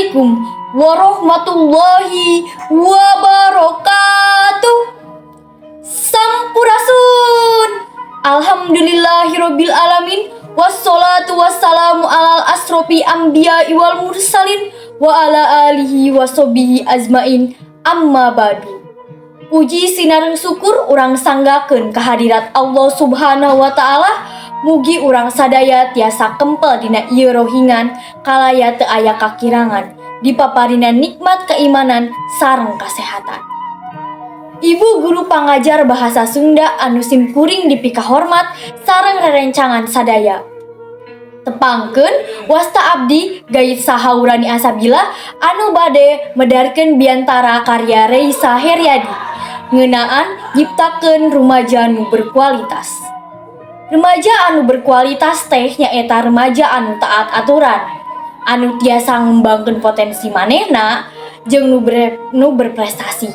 Assalamualaikum warahmatullahi wabarakatuh. Sampurasun. Alhamdulillahirabbil alamin. Wassalatu wassalamu alal asrofi anbiya wal mursalin wa ala alihi washabihi ajmain. Amma ba'du. Puji sinareng syukur urang sanggakeun kehadirat Allah Subhanahu wa Ta'ala. Mugi urang sadaya tiasa kempel dina ieu rohingan, kalaya teu aya kakirangan, dipaparinan nikmat keimanan sareng kasehatan. Ibu guru pangajar bahasa Sunda anu simkuring dipikahormat sareng rerencangan sadaya. Tepangkeun, wasta abdi Gayit Sahaurani Asabila anu bade medarkeun biantara karya Reisa Heryadi ngeunaan nyiptakeun rumaja nu berkualitas. Remaja anu berkualitas teh nyaeta remaja anu taat aturan, anu tiasa ngembangkeun potensi manehna, jeung nu berprestasi.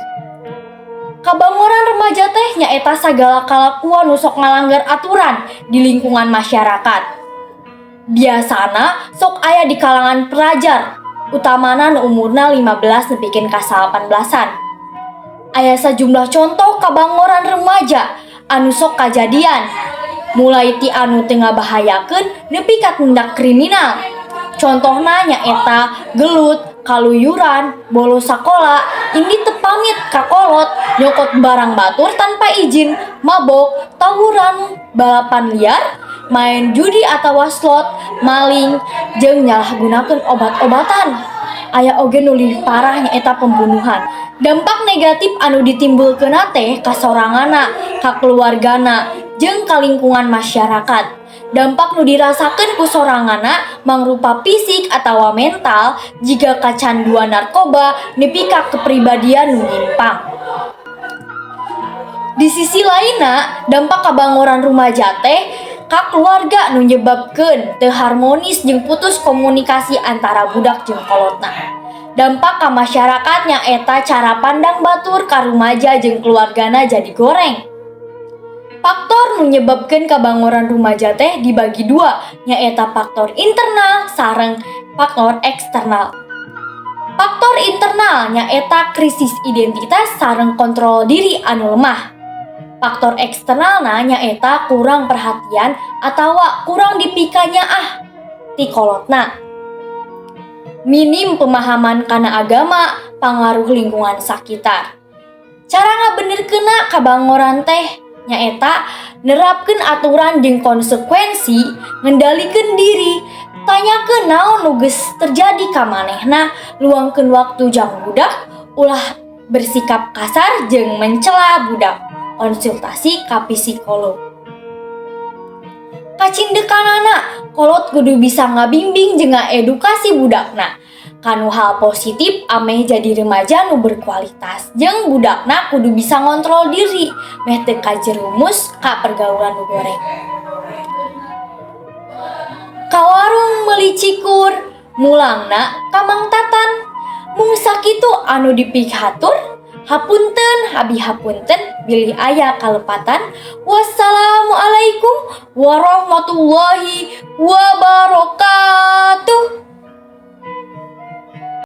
Kabangoran remaja teh nyaeta sagala kalakuan nu sok ngalanggar aturan di lingkungan masyarakat. Biasana sok aya di kalangan pelajar, utamana nu umurna 15 nepikeun ka 18-an. Aya sajumlah contoh kabangoran remaja anu sok kajadian, mulai ti anu teu ngabahayakeun nepi ka tindak kriminal. Contohna nyaeta gelut, kaluyuran, bolos sakola, indit teu pamit ka kolot, nyokot barang batur tanpa izin, mabok, tawuran, balapan liar, main judi atawa slot, maling, jeung nyalahgunakeun obat-obatan. Aya oge nu leuwih parah, nyaeta pembunuhan. Dampak negatif anu ditimbulkeunna teh ka soranganna, ka keluargana, jeung ka lingkungan masyarakat. Dampak nu dirasakeun ku soranganna mangrupa fisik atawa mental, jiga kacanduan narkoba nepi ka kepribadian nu nyimpang. Di sisi lainna, dampak kabangoran rumaja teh ka keluarga nu nyebabkeun teu harmonis jeung putus komunikasi antara budak jeung kolotna. Dampak ka masyarakat nyaeta cara pandang batur ka rumaja jeung keluargana jadi goreng. Faktor nu nyebabkeun kabangoran rumaja teh dibagi dua, nyaeta faktor internal sareng faktor eksternal. Faktor internal nyaeta krisis identitas sareng kontrol diri anu lemah. Faktor eksternalna nyaeta kurang perhatian atawa kurang dipikanyaah ti kolotna. Minim pemahaman kana agama, pangaruh lingkungan sakitar. Cara ngabenerkeunna kabangoran teh nyaeta nerapkeun aturan jeung konsekuensi, ngendalikeun diri, tanyakeun naon nu geus terjadi ka manehna, luangkeun waktu jang budak, ulah bersikap kasar jeung mencela budak, konsultasi ka psikolog. Kacindekanana, kolot kudu bisa ngabimbing jeung ngaedukasi budakna kanu hal positif ameh jadi remaja nu berkualitas, jeung budakna kudu bisa ngontrol diri meh teu kajerumus ka pergaulan nu goreng. Ka warung meuli cikur, mulangna ka Mang Tatan. Mung sakitu anu dipihatur, hapunten, abi hapunten bilih aya kalepatan. Wassalamualaikum warahmatullahi wabarakatuh.